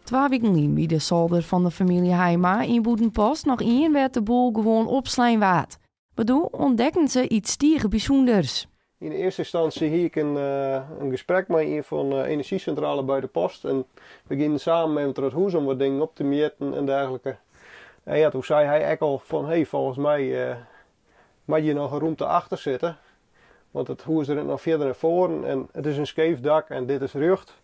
2 wiken lyn wie de solder fan de famylje Heima yn Bûtenpost noch ien wêr't de boel gewoan opslein waard. Mar doe ûntdekken se yts tige bysûnders. Yn de earste ynstânsje hie ik in gesprek mei ien fan de Energiecentrale Buitenpost. En we giene samen even troch it hûs om wat dingen op te mjitten en dergelike. En ja, doe sei hy ek al fan: "Hey, folgens my moat hjir noch in rûmte achter sitte. Want it hûs rint noch fierder nei foaren en it is in skeef dak en dit is rjocht."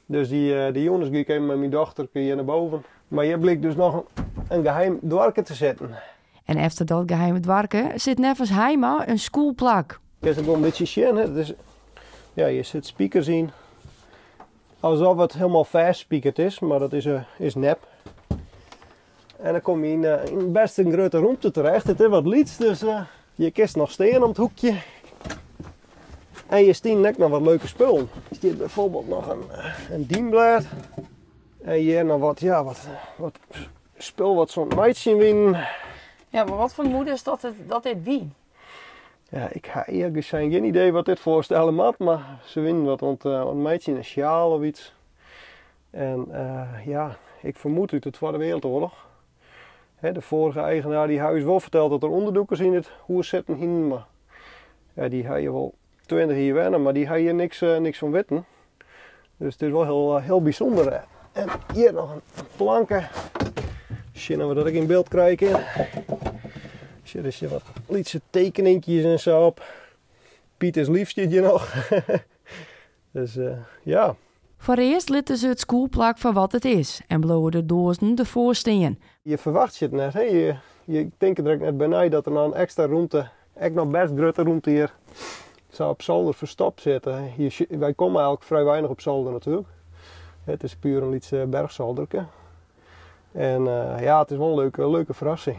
Dus dy jûns gie ik even mei myn dochter hjir nei boven. Mar hjir blykt dus noch in geheim doarke te sitten. En efter dat geheime doarke sit neffens Heima in skûlplak. Kinst it wol in bytsje sjen, hè? Ja, hjir sitte spikers yn. Alsof it hielendal fêstspikerd is, mar dat is nep. En dan komme je yn bêst in grutte rûmte terecht. It is wat lyts, dus je kinst noch stean om it hoekje. En hjir steane ek noch wat leuke spullen. Der stiet byfoarbyld noch in dienblêd. En hjir noch wat, ja, wat spul wat se oan it meitsjen wiene. Ja, mar wat fermoedest dat dit wie? Ja, ik ha earlik sein gjin idee wat dit foarstelle moat, mar se wiene wat oan it meitsjen, in sjaal of yts. En ja, ik fermoed út de Twadde Wrâldoarloch. Hè, de foarige eigener dy hat ús wol ferteld dat der ûnderdûkers yn it hûs sitten hiene, mar ja, dy ha hjir wol 20 jier wenne, mar dy ha hjir niks fan witten. Dus it is wol hiel bysûnder. En hjir noch in planke. Sjen oft we dat ek yn byld krije kinne. Sjoch, der sitte wat lytse tekeninkjes en sa op. "Piet is lief" stiet hjir noch. Dus ja. Foarearst litte se it skûlplak foar wat it is en bliuwe de doazen derfoar stean. Je ferwachtsje it net, hè? Je tinke der ek net by nei dat der noch in ekstra rûmte, ek noch bêst grutte rûmte hjir, sa op solder ferstoppe sit. Wy komme eigentlik frij weinich op solder natuerlik. It is puer in lyts berchsolderke. En ja, it is wol in leuke ferrassing.